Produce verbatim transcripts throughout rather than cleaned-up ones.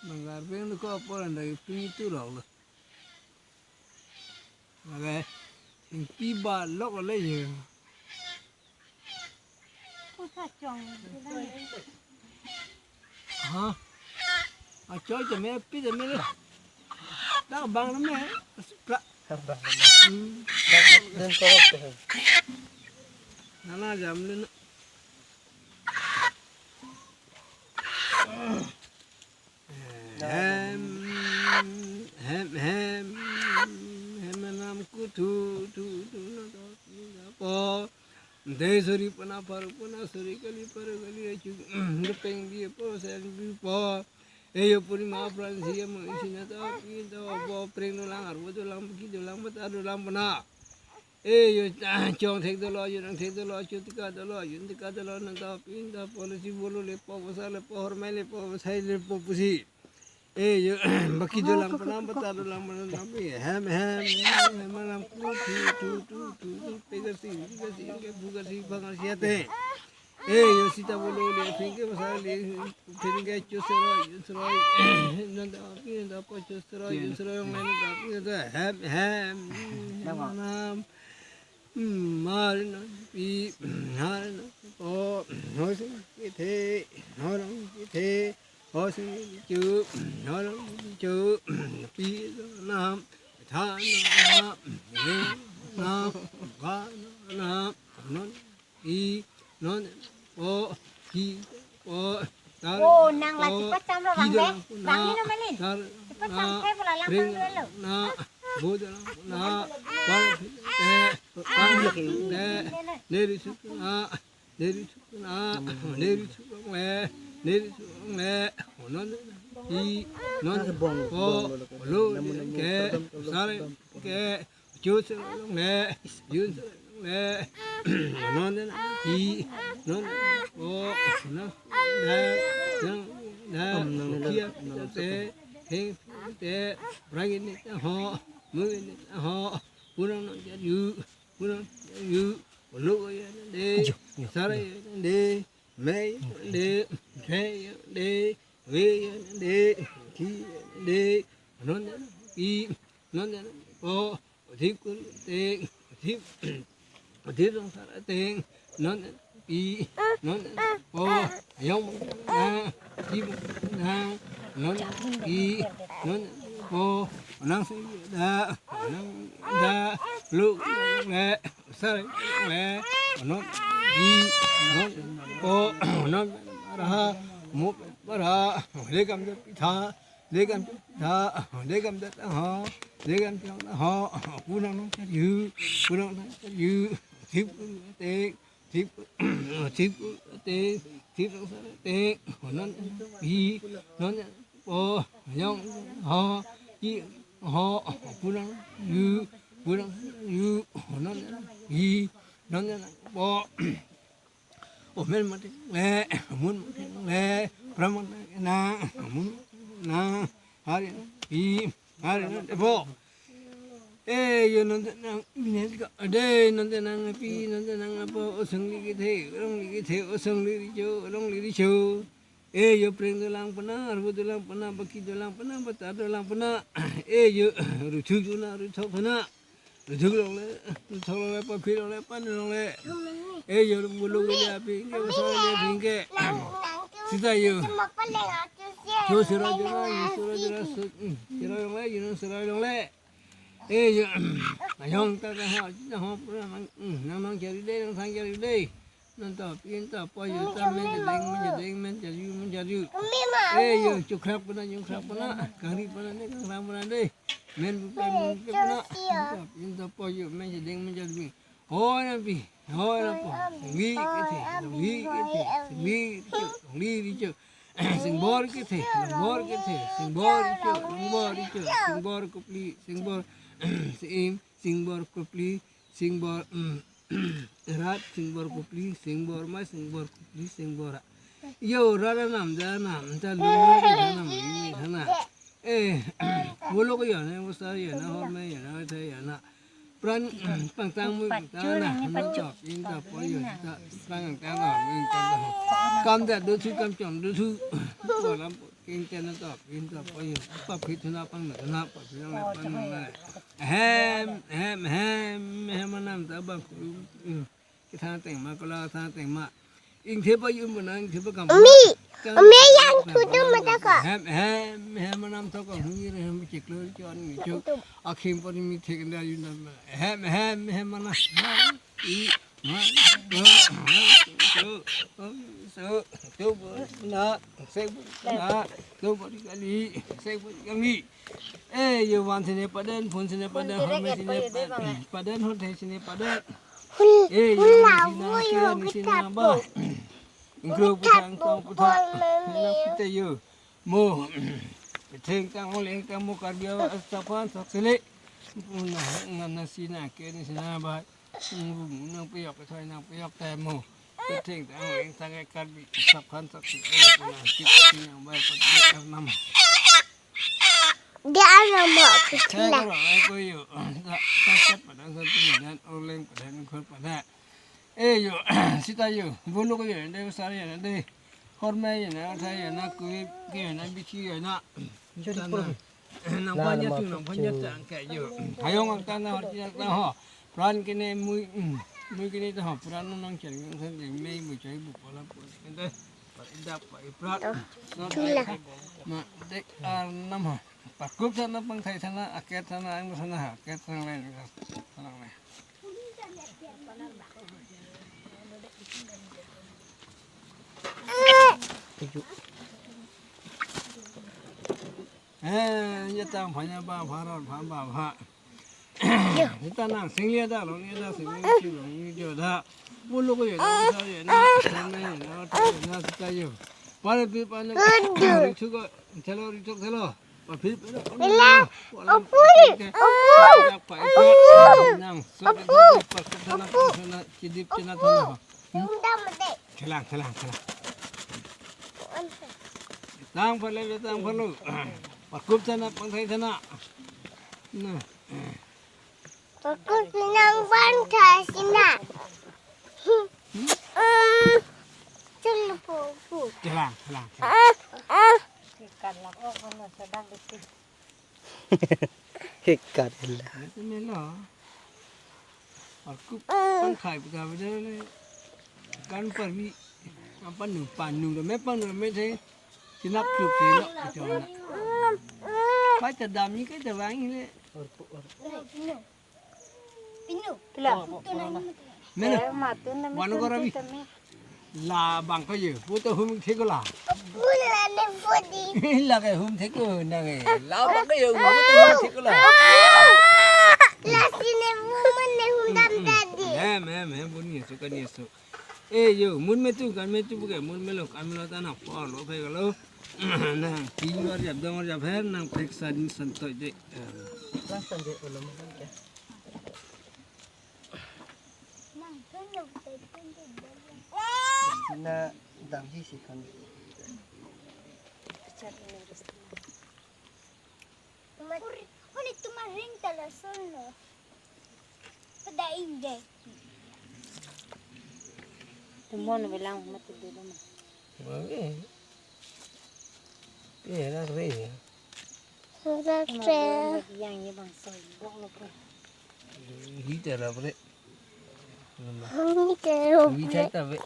Bang garbeng lo ko apor anda ipin itu rok lo. Lage, ingpi ba lok le ye. Kusa chong. Ha? Achoi jame, pi jame le. Dak bang me. Pra. Hmm. Nana jam le na. Hem, hem, hem, hem nam kuthu, thu, thu, na, do, na, po. Dei suri pana paru pana suri kali paru kali achu, depeng bi po, sen bi po. Eyo purima pran siya mo isi na ta pi ta po, preng dolang, arvo dolang, baki dolang, bata dolang pana. Eyo chong thek dolo, yo nang thek dolo, chu tika dolo, yun tika dolo, nang ta pin ta policy bolo le po, basa le po, hormai le po, basai le po pusi. Eyo baki dolang pana, bata dolang pana, tapi hem, hem, hem, malam ku, tu, tu, tu, tu, tu, pegar si, pegar si, ke bugar si, bangar si ate. Eyo sita bolo le, pingke basa le, pingke chu sero, yun sero, nang ta pin ta po chu sero, yun sero, yang lain ta pin ta hem, hem, hem, nam. Hmm, har na pi, har na po, ho sing kethe, ho rong kethe, ho sing chu, ho rong chu, pi nam, tha na, he na, ga na, non i, non po, hi po, tar. Oh, nang la po, cepat cam lo, hi bang de. Dolang pana, bang ni no melin. Tar cepat na, cam ke pula lang ring pang dulu. Na, bu dolang pana, pang te, pang te, neri suk na, neri suk na, neri suk le, neri suk le, non i, non po, lo ke, sare ke, chu sero le, yun sero le, non na, i, non po, na, da, na, da, kia te, heng te, rang ni ho, mu ni ho, punang nang yu, punang yu, lo ya de, sare ya de, me ya de, the ya de, we ya de, thi ya de, non na, i, non na, po, thip kun te, thip, thip rong sar te, non i, non po, ayong na, thip na, non i, non po, nang si da, nang da, lu le, sar le, non i, non po, non ra, mu ra, le kam de pitha, Degam tha, degam da ho, degam tha ho, punang nang yu, punang nang yu, thip te, thip, thip te, thip nang sa te, non i, non po, yong ho, i ho, punang yu, punang yu, non i, non po. Omen mate le, mun mate le, pram mate na, mun na, hari na, pi, hari na, depo. Eh, yo non te nang, pi ne ka, de, non te nang, pi, non te nang, apo, osong li kethe, rong li kethe, osong li richo, rong li richo. Eh, yo preng dolang pana, arvo dolang pana, baki dolang pana, bata dolang pana. Eh, yo, ruthuk dona, ruthok pana. Ruthuk longle, ruthok longle, paphir longle, pani longle. Eh, yo, bulu gele api, ke basa le pingke. Sita yo. Chu sero jona, yu sero jona, su, hmm, sero longle, yu non sero longle. Eh, yo, ayong ta ta ho, ta ho, pura nang, hmm, nang nang chari de, nang thang chari de. Non ta, pin ta, po yo ta, men chedeng, men chedeng, men chari, men chari. Eh, yo, chukhrap pana, chukhrap pana, kangri pana de, kangri pana de. Men pu pe, men pu pe pana. Non ta, pin ta, po yo, men chedeng, men chari. Hoi na pi, hoi na po. Singli kethe, singli kethe, singli richo, singli richo. Singbor kethe, singbor kethe, singbor richo, singbor richo, singbor kopli, singbor, sim, singbor kopli, singbor, mm, rat, singbor kopli, singbor mai, singbor kopli, singbor ra. Yo, rara nam, da nam, ta lu, lu, da nam, lu, lu, da na. Eh, bulu ko yo na, basa yo na, hormai yo na, ta yo na. Pran pangtang mu pacul tang na, ini pacul. Top, ini top, oh, iya, top. Pran tang na, ini top. Kam da do thu, kam chom do thu. Ko lam king ten top, ini top, oh, iya. Pa phit na pang na, na pa phit na pang na. Hem, hem, hem, hem, anam ta bang. Kethang ateng ma, kola kethang ateng ma. Ingthepa yun mo na, ingthepa kam. Umi, umi yang tutu mata ko. Hem, hem, hem, anam to ko, hung ir, hem, chiklo, chon, chuk. Akhim pon mi thek nda yun na. Hem, hem, hem, anam. I, ma, ma, ma, so, so, so, so, na, se, na, so, body kali, se, body kali. Eh, yo van sine paden, phun sine paden, home sine paden, hothe sine paden. Hul-, eh, yo hula, sina, hula, kira ni sina hula, ba. Ingkro hula, puthak, tong puthak. Hula, hula, kita yo. Mo. Theng tang oleng tang mo kardia saphan saksele. Puna ngana sina ke ni sina ba. Nang piyok thoi nang piyok te mo. Theng tang oleng tang kardia saphan saksele. Puna kit sina ba pat nama. Dia ano mo, pitila. Saya ko yo. Sa, sa, pada, sa, pada, oleng pada, khor pada. Eh yo, sita yo, bulu ko yo, de sar yo, de horme yo, na thai yo, na kui ke yo, na bichi yo, na. Nang panya tu, nang panya tang ke yo. Hayong ang tana hor chinak ta ho. Pran kene mui, mui kene ta ho. Pran nang chen nang san de mei mui chai bu pala pu. Ente. Indak pa iprat. Tula. Ma dek arnam ha. Pakup sana pangthai sana, aket sana, ang sana ha. Aket sana le, sana le. Eh, ya tang phanya ba pharot pha ba pha. Sita nang singlia da lo, lia da singlia chi lo, ni jo da. Bulu ko ye da, sa ye na, sa na ye na, ta ye na, sita yo. Pare pi pa na. Aduh. Ri thu ko, thelo, ri thu thelo. Pa phi pa na. Ila, opui, opui, opui. Nang, so, opui, pa, pa, sana, opui, sana, chidip, sana, sana. Indah mede. Thelang, thelang, thelang. Tang pale, tang palo. Pakup sana, pangthai sana. Nah. Pakup sinang pangthai sina. Hmm. Culu pupu. Thelang, thelang, thelang. Ah, ah. Hikat ila. Ate melo. Aku pangthai pegawai dele. Kan permi. Apa nu panu do me panu me the. Sinap chup sinap kacona. Kai ta dam ni kai ta vang le. Pinu. Pila. Mene. Eh, matun na wanu mitun karabi. Tame. La bang ko ye. Puto hum thek la. Pula ne pudi. La ke hum thek na nge. La bang ko ye. Puto hum thek la. La sine mu mene hum dam dadi. Hem, hem, hem, bun ye su kan ye su. Eh, yo, mun me tu kan me tu buke, mun me lo kan me lo ta na por lo phe lo. Na, tin lo jap dong jap her nang pek sa din san toi de. Lang san de ulo mo kan ke. Na dam ji si kan. Huni tuma ring tala sol no. Pada inje. Tumon belang mati dulu mah. Mami. Iya, nak ring ya. Nak ring. Yang ye bang sol, bok lo ko. Hita ra bre. Hita ra bre. Hita ra bre.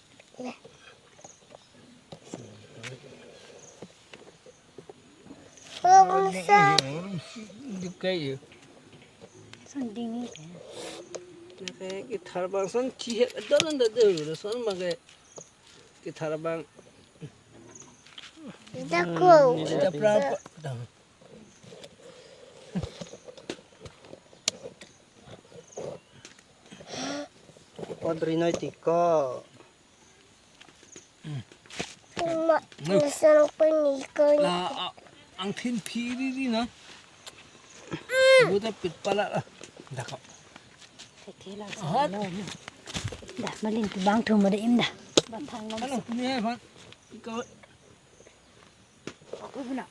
Dukai yo. Son ding ni. Nake kethar bang son chihek adon da de son bang ke kethar bang. Dako. Sita pra pa. Odri noi tiko. Ma, nu. Masang panikon. La, a, angthin phiri di na. Buta pit pala la. Dako. Tete la. Ahot. Sa lo. Da, malin tu bang thu mada im da. Bathang nom. Ano, sa. Ni hai phan. Iko. Aku guna.